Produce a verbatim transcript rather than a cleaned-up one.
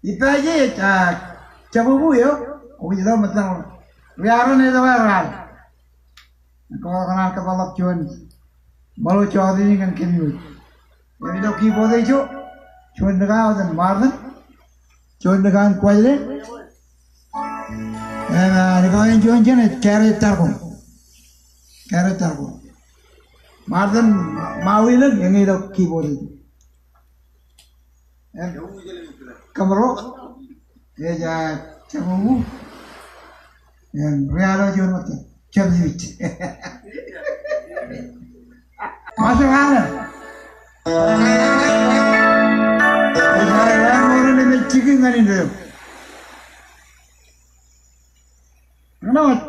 Ippāj e, ej, ah, jab ubu eo, wōj itok ṃōttaṃ. Riaron ej tok raar. Kōn kōṇaan kōpeḷḷọk juon ṃōḷo jọteen in ñan kōm wōj. Im itok keyboard eo ijo, juon ṇa eo etan Martin, juon ṇa eo an Kwajle. Im, ah, ṇa eo in juon jān ej Karen Tarkon. Karen Tarkon. Martin Mawilōñ, eñin ilo keyboard eo. Im Kōmro, ej, ah, jab ubu. Im riaḷo juon ṃōttan. Jab ubu. Ṃajeḷ aolep. Ej, ah, ṃool im ej jikin ñan indeeo. Ṇa wōj.